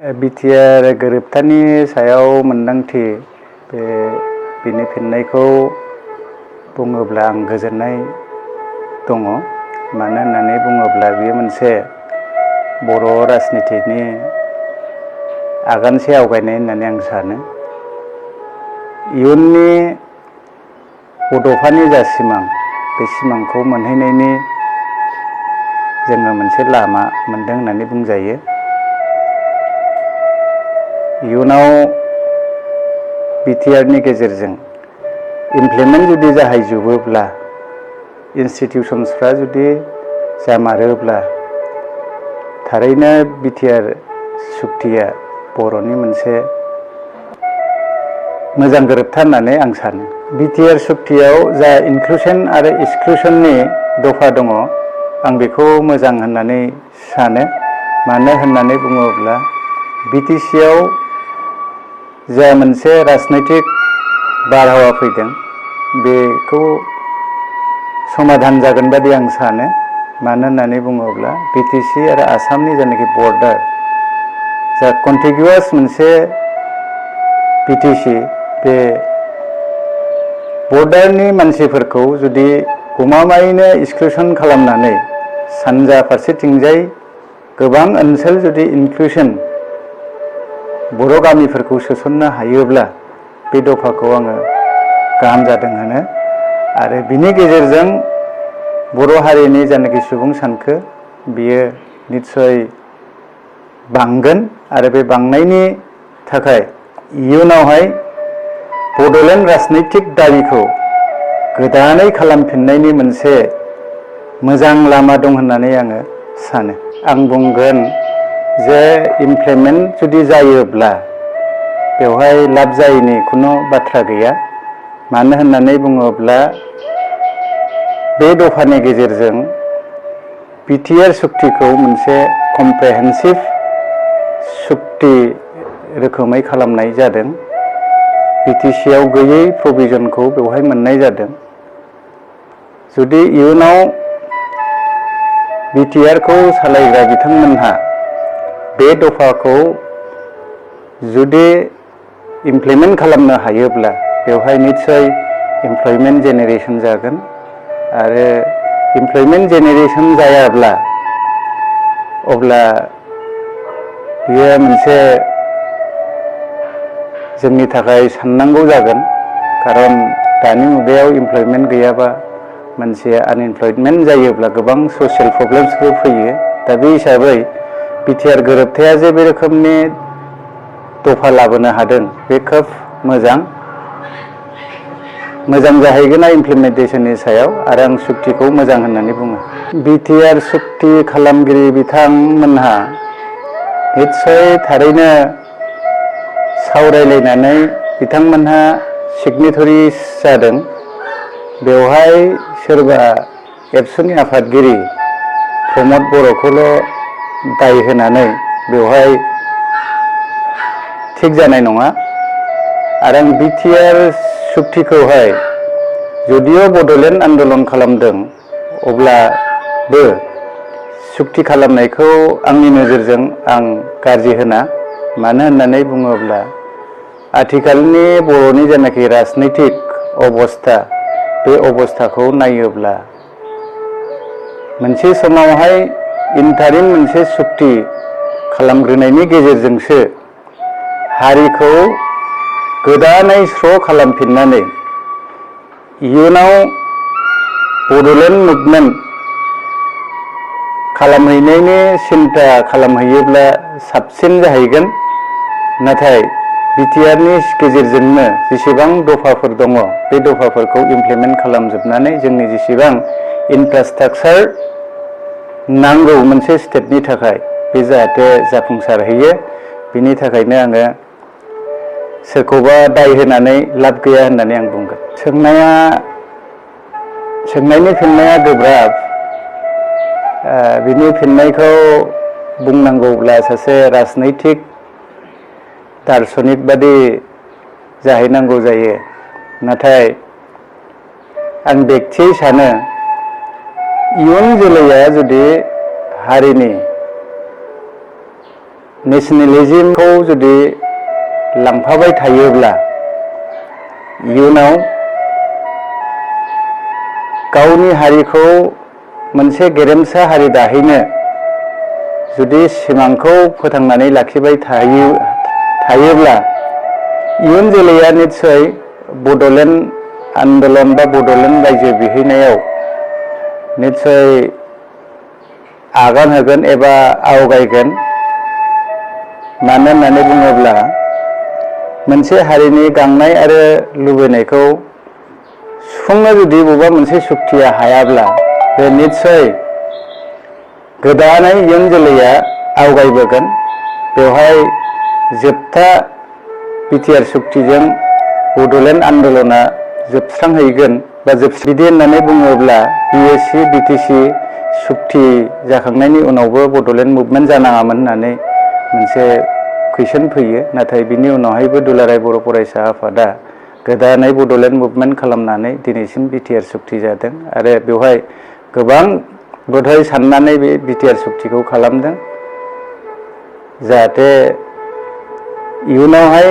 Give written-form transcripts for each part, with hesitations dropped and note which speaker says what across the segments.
Speaker 1: BTR गोरोबथानि सायाव मोनदांथि बिनि फिननायखौ बुङोब्ला आं गोजोननाय दङ। मानो होननानै बुङोब्ला बेयो मोनसे बर' राजनितिनि आगानसे आवगायनाय होननानै आं सानो। इयुननि बड'फानि जा सिमां, बे सिमांखौ मोनहैनायनि जोङो मोनसे लामा मोनदों होननानै बुंजायो। इयुनाव बिटिआरनि गेजेरजों इमप्लिमेन्ट जुदि जाहैजोबोब्ला, इन्सटिटिउसन्सफ्रा जुदि जामारोब्ला, थारैनो बिटिआर सुक्तिया बर'नि मोनसे मोजां गोरोबथा होननानै आं सानो। बिटिआर सुक्तियाव जा इनक्लुसन आरो एक्सक्लुसननि दफा दङ, आं बेखौ मोजां होननानै सानो। मानो होननानै बुङोब्ला बिटिसिआव जा मोनसे राजनैतिक बारहावा फैदों, बेखौ समाधान जागोन बादि आं सानो। मानो होननानै बुङोब्ला बिटिसि आरो आसामनि जायनाखि बर्डार, जा कन्टिगिउवास मोनसे बिटिसि, बे बर्डारनि मानसिफोरखौ जुदि गमामायैनो एक्सक्लुसन खालामनानै सानजा फारसेथिंजाय गोबां ओनसोल जुदि इनक्लुसन बर' गामिफोरखौ सोसननो हायोब्ला, बे दफाखौ आङो गाहाम जादों होनो। आरो बिनि गेजेरजों बर' हारिनि जायनाखि सुबुं सानखो, बियो निस्सय बांगोन। आरो बे बांनायनि थाखाय इयुनावहाय बड'लेण्ड राजनैतिक दाबिखौ गोदानै खालामफिननायनि मोनसे मोजां लामा दं होननानै आङो सानो। आं बुंगोन जे इमप्लिमेन्ट जुदि जायोब्ला बेवहाय लाब जायैनि खुनु बाथ्रा गैया। मानो होननानै बुङोब्ला बे दफानि गेजेरजों बिटिआर सुक्तिखौ मोनसे कमप्रेहेन्सिभ सुक्ति रोखोमै खालामनाय जादों। बिटिसिआव गैयै प्रभिजनखौ बेवहाय मोननाय जादों। जुदि इयुनाव बिटिआरखौ सालायग्रा बिथांमोनहा बे दफाखौ जुदि इमप्लिमेन्ट खालामनो हायोब्ला, बेवहाय निस्सय इमप्लयमेन्ट जेनेरेसन जागोन। आरो इमप्लयमेन्ट जेनेरेसन जायाब्ला अब्ला बेयो मोनसे जोंनि थाखाय साननांगौ जागोन। खारन दानि मुगायाव इमप्लयमेन्ट गैयाबा मानसिया आनइमप्लयमेन्ट जायोब्ला गोबां ससियेल प्रब्लेम्सबो फैयो। दा बे हिसाबै बिटिआर गोरोबथाया जे बे रोखोमनि दफा लाबोनो हादों, बे खोब मोजां जाहैगोन इमप्लिमेन्टेसननि सायाव। आरो आं सुक्तिखौ मोजां होननानै बुङो। बिटिआर सुक्ति खालामगिरि बिथांमोनहा निस्सय थारैनो सावरायलायनानै बिथांमोनहा सिगनेटरिस जादों। बेवहाय सोरबा एबसुनि आफादगिरि प्रमद बर'खौल' दाय होनानै बेवहाय थिग जानाय नङा। आरो आं बिटिआर सुक्तिखौहाय जुदिअ बड'लेण्ड आन्दलन खालामदों, अब्लाबो सुक्ति खालामनायखौ आंनि नोजोरजों आं गाज्रि होना। मानो होननानै बुङोब्ला आथिखालनि बर'नि जेनाखि राजनैतिक अबस्था, बे अबस्थाखौ नायोब्ला मोनसे समावहाय इन्टारिम मोनसे सुक्ति खालामग्रोनायनि गेजेरजोंसो हारिखौ गोदानै स्र' खालामफिननानै इयुनाव बड'लेण्ड मुभमेन्ट खालामहैनायनि सिन्था खालामहैयोब्ला साबसिन जाहैगोन। नाथाय बिटिआरनि गेजेरजोंनो जेसेबां दफाफोर दङ, बे दफाफोरखौ इमप्लिमेन्ट खालामजोबनानै जोंनि जेसेबां इनफ्रास्ट्राकचार नांगौ मोनसे स्टेटनि थाखाय, बे जाहाथे जाफुंसारहैयो। बिनि थाखायनो आङो सोरखौबा दाय होनानै लाब गैया होननानै आं बुंगोन। सोंनायनि फिननाया गोब्राब। बिनि फिननायखौ बुंनांगौब्ला सासे राजनैतिक दार्शनिक बादि जाहैनांगौ जायो। नाथाय आं बेक्तियै सानो इयुन जोलैया जुदि हारिनि नेसनेलिज्मखौ जुदि लांफाबाय थायोब्ला इयुनाव गावनि हारिखौ मोनसे गेरेमसा हारि दाहैनो जुदि सिमांखौ फोथांनानै लाखिबाय थायोब्ला इयुन जोलैया निस्सय बड'लेण्ड आन्दलन बा बड'लेण्ड रायजो बिहैनायाव निस्सय आगान होगोन एबा आवगायगोन। मानो होननानै बुङोब्ला मोनसे हारिनि गांनाय आरो लुबैनायखौ सुफुंनो जुदि बबेबा मोनसे सुक्तिया हायाब्ला बे निस्सय गोदानै इयुन जोलैया आवगायबोगोन। बेवहाय जोबथा बिटिआर सुक्तिजों बड'लेण्ड आन्दलना जोबस्रांहैगोन बा बिदि होननानै बुङोब्ला बिएसि बिटिसि सुक्ति जाखांनायनि उनावबो बड'लेण्ड मुभमेन्ट जानाङामोन होननानै मोनसे कुइसन फैयो। नाथाय बिनि उनावहायबो दुलाराय बर' फरायसा आफादा गोदानै बड'लेण्ड मुभमेन्ट खालामनानै दिनैसिम बिटिआर सुक्ति जादों आरो बेवहाय गोबां बोधय साननानै बे बिटिआर सुक्तिखौ खालामदों जाहाथे इयुनावहाय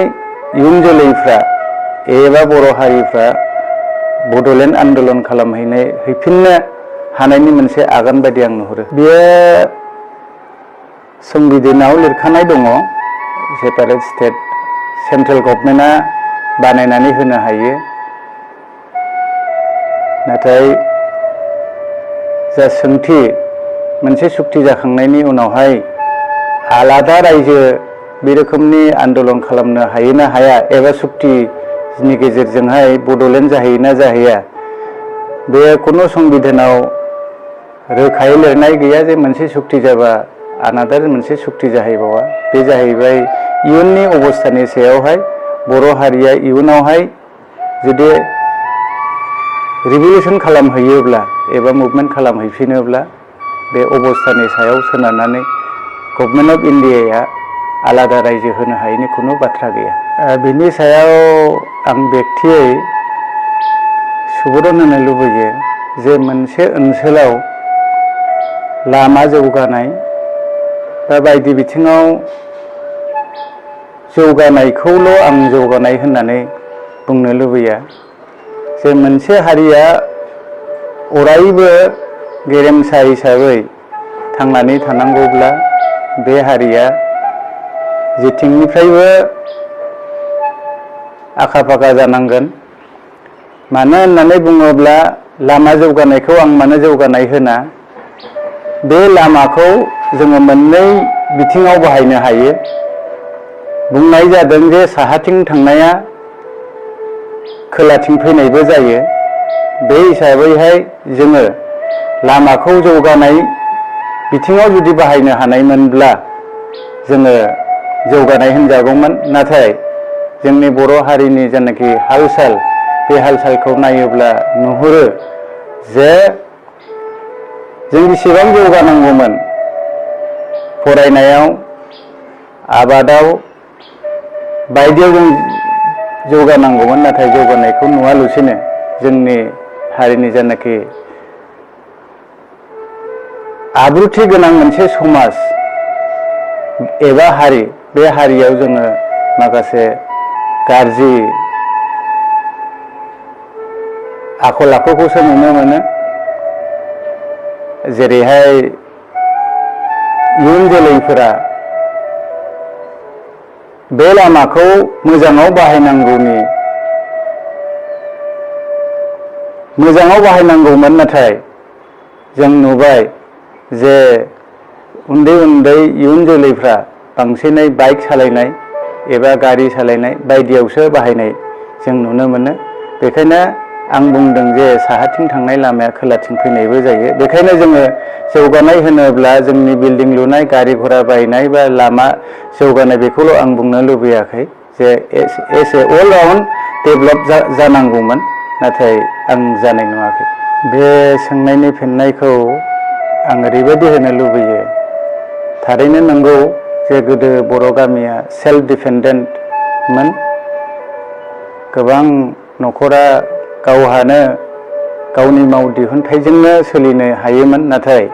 Speaker 1: इयुन जोलैफ्रा एबा बर' हारिफ्रा बड'लेण्ड आन्दलन हैफिननो हानायनि मोनसे आगान बायदि आं नुहुरो। बेयो संबिधानाव लिरखानाय दङ सेपारेट स्टेट सेन्ट्रेल गभर्नमेन्टआ बानायनानै होनो हायो। नाथाय जा सोंथि मोनसे सुक्ति जाखांनायनि उनावहाय आलादा रायजो बे रोखोमनि आन्दलन खालामनो हायो ना हाया एबा सुक्तिनि गेजेरजोंहाय बड'लेण्ड जाहैयो ना जाहैया बे खुनु संबिधानाव रोखायै लिरनाय गैया जे मोनसे सुक्ति जाबा आनादार मोनसे सुक्ति जाहैबावा। बे जाहैबाय इयुननि अबस्थानि सायावहाय बर' हारिया इयुनावहाय जुदि रिभलिउसन खालामहैयोब्ला एबा मुभमेन्ट खालामहैफिनोब्ला बे अबस्थानि सायाव सोनारनानै गभर्नमेन्ट अफ इन्डियाया आलादा रायजो होनो हायैनि खुनु बाथ्रा गैया। बिनि सायाव आं बेक्तियै सुबुरुन होनो लुबैयो जे मोनसे ओनसोलाव लामा जौगानाय बा बायदि बिथिङाव जौगानायखौल' आं जौगानाय होननानै बुंनो लुबैया। जे मोनसे हारिया अरायबो गेरेमसा हिसाबै थांनानै थानांगौब्ला बे हारिया जेथिंनिफ्रायबो आखा फाखा जानांगोन। मानो होननानै बुङोब्ला लामा जौगानायखौ आं मानो जौगानाय होना, बे लामाखौ जोङो मोननै बिथिङाव बाहायनो हायो। बुंनाय जादों जे साहाथिं थांनाया खोलाथिं फैनायबो जायो। बे हिसाबैहाय जोङो लामाखौ जौगानाय बिथिङाव जुदि बाहायनो हानायमोनब्ला जोङो जौगानाय होनजागौमोन। नाथाय जोंनि बर' हारिनि जेनाखि हाल-साल बे हाल-सालखौ नायोब्ला नुहुरो जे जों बेसेबां जौगानांगौमोन फरायनायाव, आबादाव बायदियाव जों जौगानांगौमोन। नाथाय जौगानायखौ नुवालासिनो जोंनि हारिनि जेनाखि आब्रुथि गोनां मोनसे समाज एबा हारि, बे हारियाव जोङो माखासे गाज्रि आखल आखुखौसो नुनो मोनो। जेरैहाय इयुन जोलैफोरा बे लामाखौ मोजाङाव बाहायनांगौमोन। नाथाय जों नुबाय जे उन्दै उन्दै इयुन जोलैफ्रा बांसिनै बाइक सालायनाय एबा गारि सालायनाय बायदियावसो बाहायनाय जों नुनो मोनो। बेखायनो आं बुंदों जे साहाथिं थांनाय लामाया खोलाथिं फैनायबो जायो। बेखायनो जोङो जौगानाय होनोब्ला जोंनि बिल्डिं लुनाय, गारि घोड़ा बायनाय बा लामा जौगानाय बेखौल' आं बुंनो लुबैयाखै जे as a all round develop जानांगौमोन। नाथाय आं जानाय नुवाखै। बे सोंनायनि फिननायखौ आं ओरैबायदि होनो लुबैयो, थारैनो नंगौ जे गोदो बर' गामिया सेल्फ डिपेन्डेन्टमोन। गोबां न'खरा गावहानो गावनि माव दिहुनथाइजोंनो सोलिनो हायोमोन। नाथाय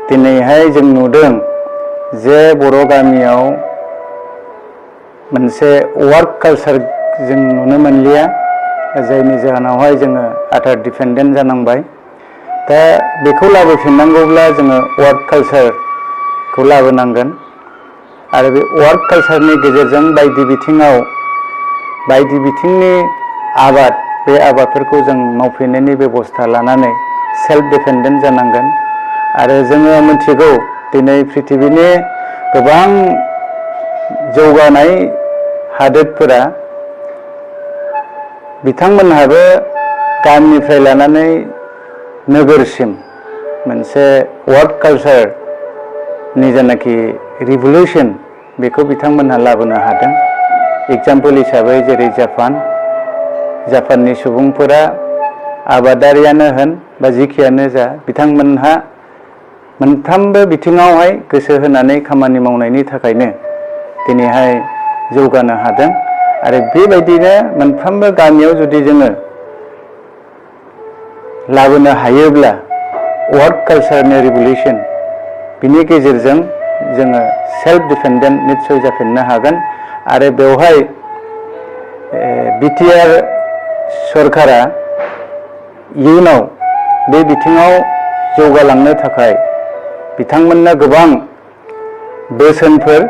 Speaker 1: दिनैहाय जों नुदों जे बर' गामियाव मोनसे वार्क कालचार जों नुनो मोनलिया, जायनि जाहोनावहाय जोङो आदार डिपेन्डेन्ट जानांबाय। दा बेखौ लाबोफिननांगौब्ला जोङो वार्क कालचारखौ लाबोनांगोन आरो बे वार्क कालचारनि गेजेरजों बायदि बिथिंनि आबाद, बे आबादफोरखौ जों मावफिननायनि बेबस्था लानानै सेल्फ डिपेन्डेन्ट जानांगोन। आरो जोङो मिथिगौ दिनै पृथिबीनि गोबां जौगानाय हादोरफोरा बिथांमोनहाबो गामिनिफ्राय लानानै नोगोरसिम मोनसे वार्क कालचारनि जेनाखि रिभलिउसन बेखौ बिथांमोनहा लाबोनो हादों। एग्जाम्पल हिसाबै जेरै जापाननि सुबुंफोरा आबादारियानो होन बा जिखियानो जा, बिथांमोनहा मोनफ्रोमबो बिथिङावहाय गोसो होनानै खामानि मावनायनि थाखायनो दिनैहाय जौगानो हादों। आरो बेबायदिनो मोनफ्रोमबो गामियाव जुदि जोङो लाबोनो हायोब्ला वार्क कालचारनि रिभलिउसन, बिनि गेजेरजों जोङो सेल्फ डिपेन्डेन्ट निस्सय जाफिननो हागोन। आरो बेवहाय बिटिआर सरकारा इयुनाव बे बिथिङाव जौगालांनो थाखाय बिथांमोननो गोबां बोसोनफोर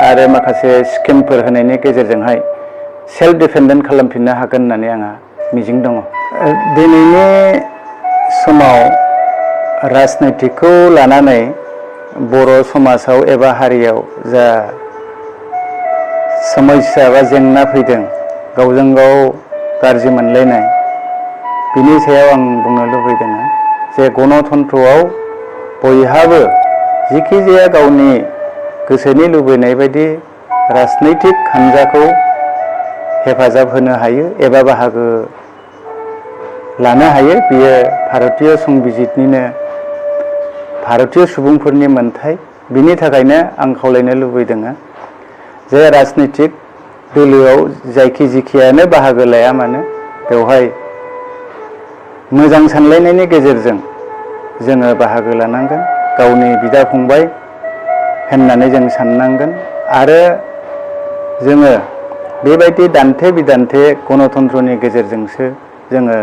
Speaker 1: आरो माखासे स्किमफोर होनायनि गेजेरजोंहाय सेल्फ डिपेन्डेन्ट खालामफिननो हागोन होननानै आंहा मिजिं दङ। दिनैनि समाव राजनितिखौ लानानै बर' समाजाव एबा हारियाव जा समस्या बा जेंना फैदों, गावजों गाव गाज्रि मोनलायनाय, बिनि सायाव आं बुंनो लुबैदों जे गणतन्त्रआव बयहाबो जिखि जाया गावनि गोसोनि लुबैनाय बायदि राजनैतिक हान्जाखौ हेफाजाब होनो हायो एबा बाहागो लानो हायो। बियो भारतीय संबिजितनिनो भारतीय सुबुंफोरनि मोन्थाय। बिनि थाखायनो आं खावलायनो लुबैदों जे राजनितिक दोलोआव जिखियानो बाहागो लाया मानो, बेवहाय मोजां सानलायनायनि गेजेरजों जोङो बाहागो लानांगोन। गावनि बिदा फंबाय होननानै जों साननांगोन। आरो जोङो बेबायदि दान्थे बिदान्थे गणतन्त्रनि गेजेरजोंसो जोङो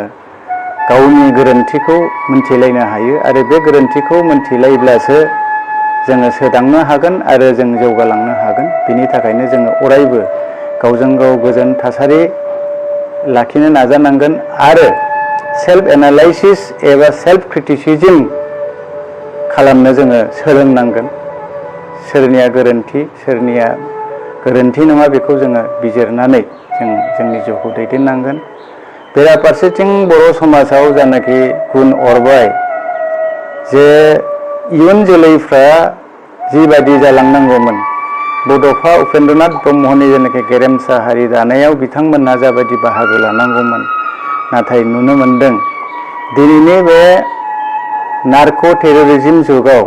Speaker 1: गावनि गोरोन्थिखौ मोनथिलायनो हायो। आरो बे गोरोन्थिखौ मोनथिलायब्लासो जोङो सोदांनो हागोन आरो जों जौगालांनो हागोन। बिनि थाखायनो जोङो अरायबो गावजों गाव गोजोन थासारि लाखिनो नाजानांगोन आरो सेल्फ एनालाइसिस एबा सेल्फ क्रिटिसिजम खालामनो जोङो सोलोंनांगोन। सोरनिया गोरोन्थि, सोरनिया गोरोन्थि नङा, बेखौ जोङो बिजिरनानै जोंनि जिउखौ दैदेननांगोन। बेराफारसेथिं बर' समाजाव जानाखि गुन अरबाय जे इयुन जोलैफ्रा जिबादि जालांनांगौमोन, बड'फा उपेन्द्रनाथ ब्रह्मनि जेनाखि गेरेमसा हारि दानायाव बिथांमोनहा जाबायदि बाहागो लानांगौमोन, नाथाय नुनो मोनदों दिनैनि बे नार्क' टेररिज्म जुगाव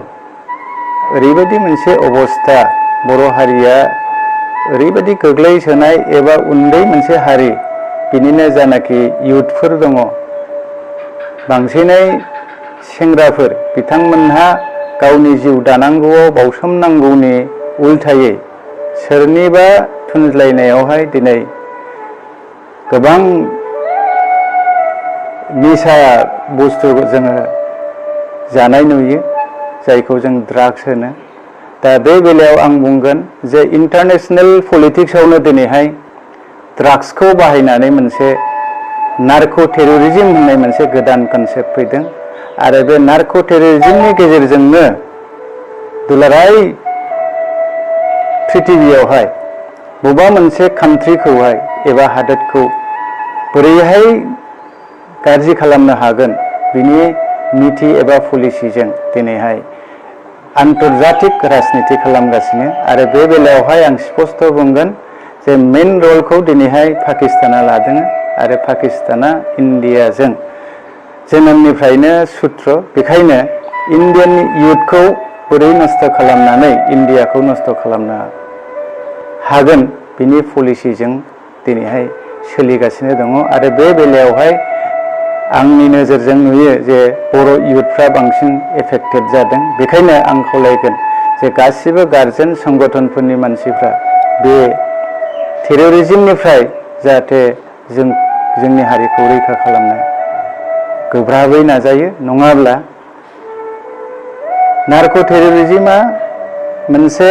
Speaker 1: ओरैबायदि मोनसे अबस्था, बर' हारिया ओरैबायदि गोग्लैसोनाय एबा उन्दै मोनसे हारि, बिनिनो जानाखि इयुथफोर दङ, बांसिनै सेंग्राफोर, बिथांमोनहा गावनि जिउ दानांगौआव बावसोमनांगौनि उल्थायै सोरनिबा थुनज्लायनायावहाय दिनै गोबां निसा बुस्थु जोङो जानाय नुयो, जायखौ जों ड्राग्स होनो। दा बे बेलायाव आं बुंगोन जे इन्टारनेसनेल पलिटिक्सआवनो दिनैहाय ड्राग्सखौ बाहायनानै मोनसे नार्क' टेररिज्म होननाय मोनसे गोदान कनसेप्ट फैदों। आरो बे नार्क' टेररिज्मनि गेजेरजोंनो दुलाराय पृथिबियावहाय बबेबा मोनसे कान्ट्रिखौहाय एबा हादोरखौ बोरैहाय गाज्रि खालामनो हागोन, बिनि नीति एबा पलिसिजों दिनैहाय आन्तर्जातिक राजनिति खालामगासिनो। आरो बे बेलायावहाय आं स्पष्ट बुंगोन जे मेन रलखौ दिनैहाय पाकिस्ताना लादों। आरो पाकिस्ताना इन्डियाजों जोनोमनिफ्रायनो सुथ्र। बेखायनो इन्डियान इयुथखौ बोरै नस्थ' खालामनानै इन्डियाखौ नस्थ' खालामनो हागोन, बिनि पलिसिजों दिनैहाय सोलिगासिनो दङ। आरो बे बेलायावहाय आंनि नोजोरजों नुयो जे बर' इयुथफ्रा बांसिन एफेक्टेड जादों। बेखायनो आं खावलायगोन जे गासिबो गार्जेन संगठनफोरनि मानसिफ्रा बे टेररिज्मनिफ्राय जाहाथे जोंनि हारिखौ रैखा खालामनो गोब्राबै नाजायो। नङाब्ला नार्क' टेररिज्मआ मोनसे